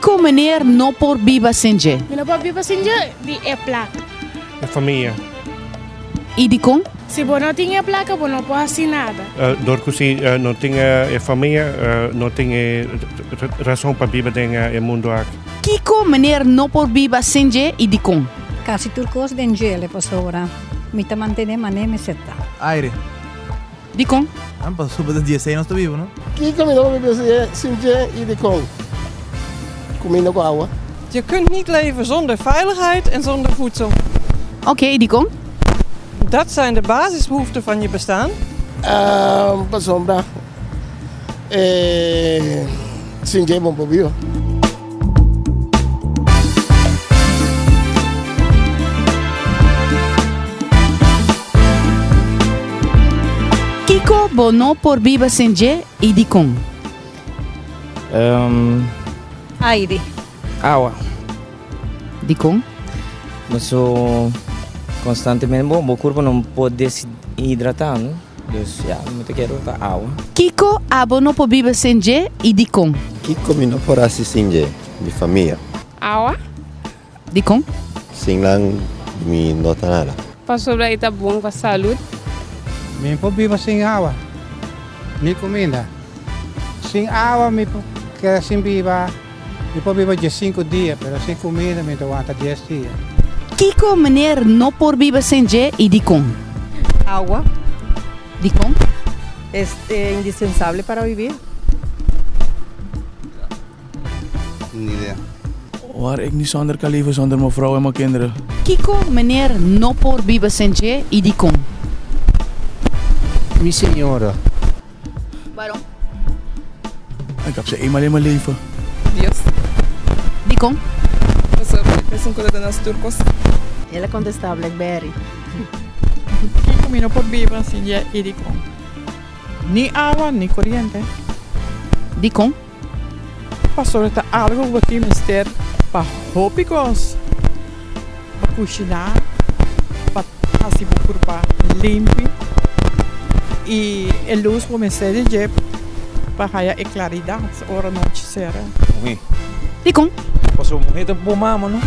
Kiko meneer no por biba sin dje? Mi no por biba sin dje di e plaka. E famia. I dikon? Si bo no tin e plaka bo no por hasi nada. Dor ku si no tin e famia no tin e rason pa biba den e mundu aki. Kiko meneer no por biba sin dje i dikon? Kasi tur kos den djele pasobra mi ta mantené manera mester ta. Aire. Dikon? Nan pasobra ta di esei nos ta biba, no? Kiko mi no por biba sin dje i dikon? Kuminda ku awa. Je kunt niet leven zonder veiligheid en zonder voedsel. Oké, i dikon? Dat zijn de basisbehoeften van je bestaan. Pasobra sin dje bo no por biba. Kiko bo no por biba sin dje i dikon? Aire. Awa. Dikon? Paso konstantemente bo bo kurpo no por deshidrata no, dus ya mi ta kere ta awa. Kiko abo no por biba sin dje i dikon? Kiko mi no por hasi sin dje? Mi famia. Awa. Dikon? Sin nan mi no ta nada. Pasobra e ta bon pa salud. Mi por biba sin awa, ni kuminda. Sin awa mi por keda sin biba, mi por biba diesinku dia, pero sin kuminda mi ta wanta dies dia. Kiko meneer no por biba sin dje i dikon? Awa. Dikon? Es indispensable para vivir. Ni idea. Waar ik niet zonder kan leven zonder mijn vrouw en mijn kinderen. Kiko meneer no por biba sin dje y dikon? Mi señora. Waarom? Ik heb ze eenmaal in mijn leven. Dios. Dikon? Pasobra e esun ku ta duna nos tur kos. El a kontestá, Blackberry. Kiko mi no por biba sin dje y dikon? Ni awa ni koriente. Dikon? Pasobra ta algo ku bo tin mester pa hopi kos, pa kushiná, pa hasi bo kurpa limpi i e lus bo mester di dje pa haya e klaridat ora nochi sera. Muhé. Dikon? Pasobra muhé ta bo mama, no?